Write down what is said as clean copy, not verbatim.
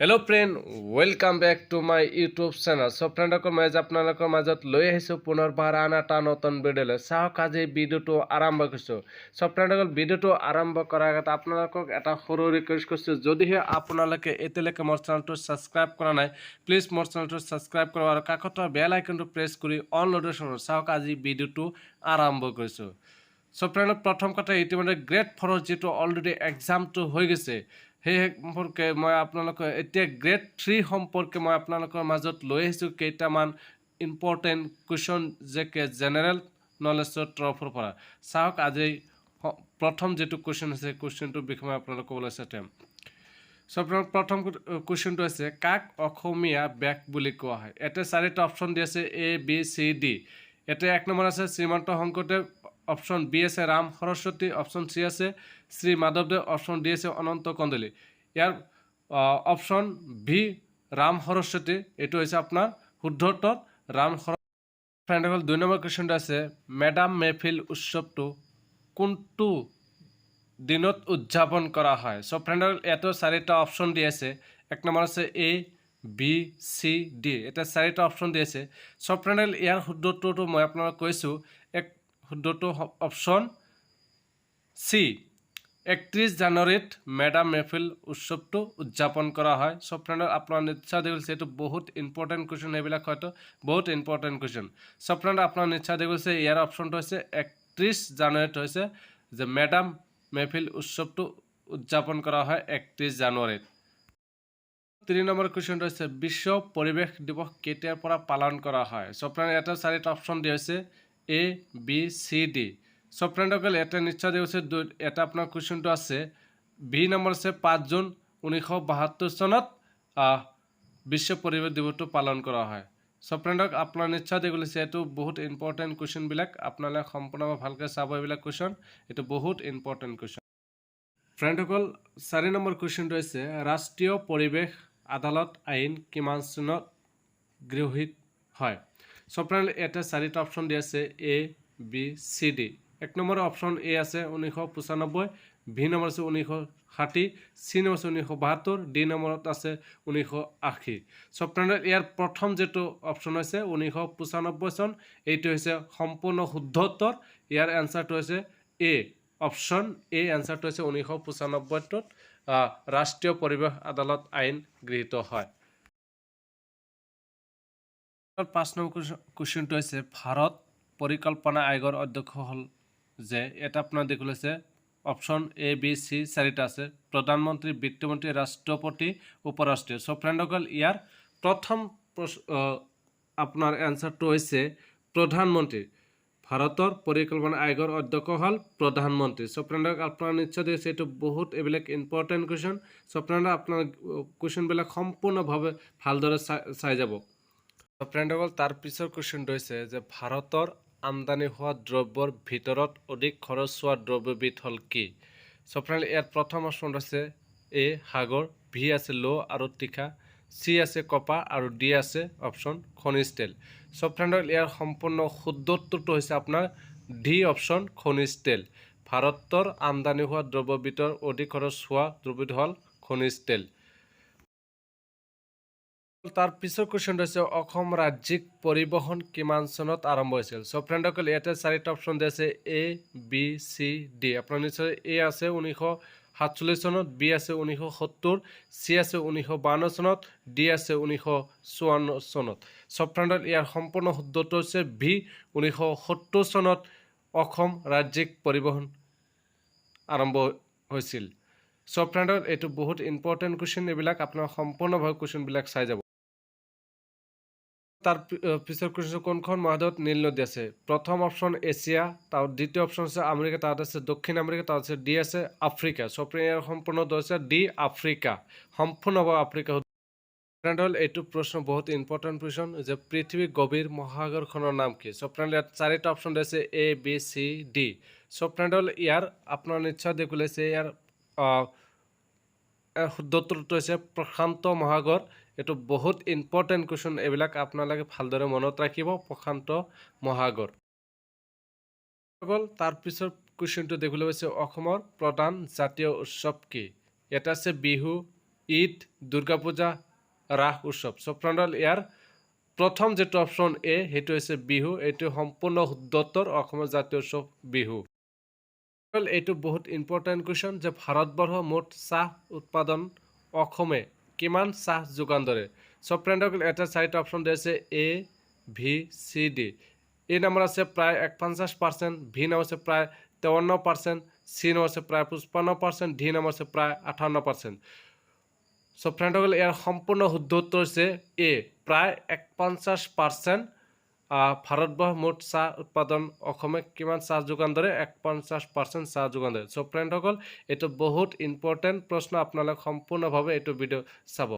Hello friend, welcome back to my YouTube channel. So ফ্ৰেণ্ডসকল, মই আজি আপোনালোকৰ মাজত লৈ আহিছোঁ পুনৰবাৰ আন এটা নতুন ভিডিঅ'লৈ। চাওক, আজি ভিডিঅ'টো আৰম্ভ কৰিছোঁ। চ' ফ্ৰেণ্ডসকল, ভিডিঅ'টো আৰম্ভ কৰাৰ আগতে আপোনালোকক এটা সৰু ৰিকুৱেষ্ট কৰিছোঁ। যদিহে আপোনালোকে এতিয়ালৈকে মোৰ চেনেলটো ছাবস্ক্ৰাইব কৰা নাই, প্লিজ মোৰ চেনেলটো ছাবস্ক্ৰাইব কৰক আৰু কাষত বেল আইকনটো প্ৰেছ কৰি অন নটিফিকেশ্যন। চাওক, আজি ভিডিঅ'টো আৰম্ভ কৰিছোঁ। চ' ফ্ৰেণ্ড, প্ৰথম কথা, ইতিমধ্যে গ্ৰেড ফ'ৰৰ যিটো অলৰেডি এক্সামটো হৈ গৈছে, সেই সম্পৰ্কে মই আপোনালোকৰ এতিয়া গ্ৰেড থ্ৰী সম্পৰ্কে মই আপোনালোকৰ মাজত লৈ আহিছোঁ কেইটামান ইম্পৰ্টেণ্ট কুৱেশ্যন যে কে জেনেৰেল নলেজৰ তৰফৰ পৰা। চাওক, আজি প্ৰথম যিটো কুৱেশ্যন আছে, কুৱেশ্যনটোৰ বিষয়ে মই আপোনালোক ক'বলৈ চেষ্টা। চ' প্ৰথম কুৱেশ্যনটো হৈছে, কাক অসমীয়া ব্যাস বুলি কোৱা হয়? ইয়াতে চাৰিটা অপশ্যন দি আছে, এ, বি, চি, ডি। ইয়াতে এক নম্বৰ আছে শ্ৰীমন্ত শংকৰদেৱ, অপশ্যন বি আছে ৰাম সৰস্বতী, অপশ্যন চি আছে শ্ৰী মাধৱদেৱ, অপশ্যন ডি আছে অনন্ত কন্দলী। ইয়াৰ অপশ্যন বি ৰাম সৰস্বতী, এইটো হৈছে আপোনাৰ শুদ্ধ উত্তৰ, ৰাম। ফ্ৰেণ্ডসকল, দুই নম্বৰ কুৱেশ্যনটো আছে, মেডাম মেহফিল উৎসৱটো কোনটো দিনত উদযাপন কৰা হয়? চ' ফ্ৰেণ্ডসকল, ইয়াতো চাৰিটা অপশ্যন দি আছে। এক নম্বৰ আছে এ, বি, চি, ডি। এতিয়া চাৰিটা অপশ্যন দি আছে। চ' ফ্ৰেণ্ডসকল, ইয়াৰ শুদ্ধ উত্তৰটো মই আপোনালোক কৈছোঁ, এক শুদ্ধটো অপশ্যন চি, 31 জানুৱাৰীত মেডাম মেহফিল উৎসৱটো উদযাপন কৰা হয়। চ' ফ্ৰেণ্ডৰ, আপোনাৰ নিশ্চয় দেখিছে, এইটো বহুত ইম্পৰ্টেণ্ট কুৱেশ্যন। এইবিলাক হয়তো বহুত ইম্পৰ্টেণ্ট কুৱেশ্যন। চ' ফ্ৰেণ্ড, আপোনাৰ নিশ্চয় দেখিছে, ইয়াৰ অপশ্যনটো হৈছে 31 জানুৱাৰীত হৈছে যে মেডাম মেহফিল উৎসৱটো উদযাপন কৰা হয় 31 জানুৱাৰীত। তিনি নম্বৰ কুৱেশ্যনটো হৈছে, বিশ্ব পৰিৱেশ দিৱস কেতিয়াৰ পৰা পালন কৰা হয়? চ' ফ্ৰেণ্ড, ইয়াতে চাৰিটা অপশ্যন দিয়া হৈছে, এ, বি, চি, ডি। চ' ফ্ৰেণ্ডসকল, ইয়াতে নিশ্চয় দেখিছে, এটা আপোনাৰ কুৱেশ্যনটো আছে, বি নম্বৰ আছে 5 জুন 1972 চনত বিশ্ব পৰিৱেশ দিৱসটো পালন কৰা হয়। চ' ফ্ৰেণ্ডক, আপোনাৰ নিশ্চয় দেখিছে, এইটো বহুত ইম্পৰ্টেণ্ট কুৱেশ্যনবিলাক। আপোনালোকে সম্পূৰ্ণভাৱে ভালকৈ চাব এইবিলাক কুৱেশ্যন। এইটো বহুত ইম্পৰ্টেণ্ট কুৱেশ্যন। ফ্ৰেণ্ডসকল, চাৰি নম্বৰ কুৱেশ্যনটো হৈছে, ৰাষ্ট্ৰীয় পৰিৱেশ আদালত আইন কিমান চনত গৃহীত হয়? চ' ফ্ৰেণ্ড, ইয়াতে চাৰিটা অপশ্যন দি আছে, এ, বি, চি, ডি। এক নম্বৰ অপশ্যন এ আছে 1995, বি নম্বৰ আছে 1960, চি নম্বৰ আছে 1972, ডি নম্বৰত আছে 1980। চ' ফ্ৰেণ্ড, ইয়াৰ প্ৰথম যিটো অপশ্যন হৈছে 1995 চন, এইটো হৈছে সম্পূৰ্ণ শুদ্ধ উত্তৰ। ইয়াৰ এনচাৰটো হৈছে এ, অপশ্যন এ। এনচাৰটো হৈছে 1995টোত ৰাষ্ট্ৰীয় পৰিৱেশ আদালত আইন গৃহীত হয়। পাঁচ নম্বৰ কুৱেশ্যনটো হৈছে, ভাৰত পৰিকল্পনা আয়োগৰ অধ্যক্ষ হ'ল যে, এটা আপোনাৰ দেখিবলৈ আছে অপশ্যন এ, বি, চি চাৰিটা আছে, প্ৰধানমন্ত্ৰী, বিত্তমন্ত্ৰী, ৰাষ্ট্ৰপতি, উপৰাষ্ট্ৰীয়। চ' ফ্ৰেণ্ডসকল, ইয়াৰ প্ৰথম আপোনাৰ এনচাৰটো হৈছে প্ৰধানমন্ত্ৰী। ভাৰতৰ পৰিকল্পনা আয়োগৰ অধ্যক্ষ হ'ল প্ৰধানমন্ত্ৰী। চ' ফ্ৰেণ্ডক, আপোনাৰ নিশ্চয় দেখিছে, এইটো বহুত এইবিলাক ইম্পৰ্টেণ্ট কুৱেশ্যন। চ' ফ্ৰেণ্ড, আপোনাৰ কুৱেশ্যনবিলাক সম্পূৰ্ণভাৱে ভালদৰে চাই চাই যাব। ফ্ৰেণ্ডসকল, তাৰ পিছৰ কুৱেশ্যনটো হৈছে যে ভাৰতৰ আমদানি হোৱা দ্ৰব্যৰ ভিতৰত অধিক খৰচ হোৱা দ্ৰব্যবিধ হ'ল কি? চ' ফ্ৰেণ্ড, ইয়াত প্ৰথম অপশ্যন আছে এ সাগৰ, বি আছে লো আৰু তীখা, চি আছে কপাহ আৰু ডি আছে অপশ্যন খনিজ তেল। চ' ফ্ৰেণ্ডসকল, ইয়াৰ সম্পূৰ্ণ শুদ্ধ উত্তৰটো হৈছে আপোনাৰ ডি অপশ্যন, খনিজ তেল। ভাৰতৰ আমদানি হোৱা দ্ৰব্যৰ ভিতৰত অধিক খৰচ হোৱা দ্ৰব্যবিধ হ'ল খনিজ তেল। তাৰ পিছৰ কুৱেশ্যনটো হৈছে, অসম ৰাজ্যিক পৰিবহণ কিমান চনত আৰম্ভ হৈছিল? চ' ফ্ৰেণ্ডসকল, ইয়াতে চাৰিটা অপশ্যন দিয়া আছে, এ, বি, চি, ডি। আপোনাৰ নিশ্চয় এ আছে 1947 চনত, বি আছে 1970, চি আছে 1952 চনত, ডি আছে 1954 চনত। চ' ফ্ৰেণ্ডত, ইয়াৰ সম্পূৰ্ণ শুদ্ধটো হৈছে বি, 1970 চনত অসম ৰাজ্যিক পৰিবহণ আৰম্ভ হৈছিল। চ' ফ্ৰেণ্ডত, এইটো বহুত ইম্পৰ্টেণ্ট কুৱেশ্যন। এইবিলাক আপোনাৰ সম্পূৰ্ণভাৱে কুৱেশ্যনবিলাক চাই যাব। তাৰ পিছৰ কুৱেশ্যন, কোনখন মহাদেশত নীল নদী আছে? প্ৰথম অপশ্যন এছিয়া, তাৰ দ্বিতীয় অপশ্যন আছে আমেৰিকা, তাত আছে দক্ষিণ আমেৰিকা, তাত আছে ডি আছে আফ্ৰিকা। চ' ইয়াৰ সম্পূৰ্ণ হৈছে ডি আফ্ৰিকা, সম্পূৰ্ণভাৱে আফ্ৰিকা। ফ্ৰেণ্ড হ'ল, এইটো প্ৰশ্ন বহুত ইম্পৰ্টেণ্ট কুৱেশ্যন যে পৃথিৱীৰ গভীৰ মহাসাগৰখনৰ নাম কি? চ' ফ্ৰেণ্ড, ইয়াত চাৰিটা অপশ্যন আছে, এ, বি, চি, ডি। চ' ফ্ৰেণ্ড হ'ল, ইয়াৰ আপোনাৰ নিশ্চয় দেখিবলৈ ইয়াৰ শুদ্ধ উত্তৰটো হৈছে প্ৰশান্ত মহাসাগৰ। এইটো বহুত ইম্পৰ্টেণ্ট কুৱেশ্যন। এইবিলাক আপোনালোকে ভালদৰে মনত ৰাখিব, প্ৰশান্ত মহাসাগৰ। তাৰপিছৰ কুৱেশ্যনটো দেখিবলৈ পাইছে, অসমৰ প্ৰধান জাতীয় উৎসৱ কি? ইয়াতে আছে বিহু, ঈদ, দুৰ্গা পূজা, ৰাস উৎসৱ। চ' ফ্ৰেণ্ডসকল, ইয়াৰ প্ৰথম যিটো অপশ্যন এ, সেইটো হৈছে বিহু। এইটো সম্পূৰ্ণ শুদ্ধ উত্তৰ। অসমৰ জাতীয় উৎসৱ বিহু। এইটো বহুত ইম্পৰ্টেণ্ট কুৱেশ্যন যে ভাৰতবৰ্ষ মুঠ চাহ উৎপাদন অসমে কিমান চাহ যোগান ধৰে? চ' ফ্ৰেণ্ডসকল, এটা চাৰিটা অপশ্যন দিয়া আছে, A, B, C, D. A number আছে প্ৰায় 51%, ভি নম্বৰ আছে প্ৰায় 53%, চি নম্বৰ আছে প্ৰায় 55%, ডি নম্বৰ আছে প্ৰায় 58%। চ' ফ্ৰেণ্ডসকল, ইয়াৰ সম্পূৰ্ণ শুদ্ধ উত্তৰ হৈছে এ, প্ৰায় 51%। ভাৰতবৰ্ষ মুঠ চাহ উৎপাদন অসমে কিমান চাহ যোগান ধৰে? 51% চাহ যোগান ধৰে। চ' ফ্ৰেণ্ডসকল, এইটো বহুত ইম্পৰ্টেণ্ট প্ৰশ্ন। আপোনালোক সম্পূৰ্ণভাৱে এইটো ভিডিঅ' চাব।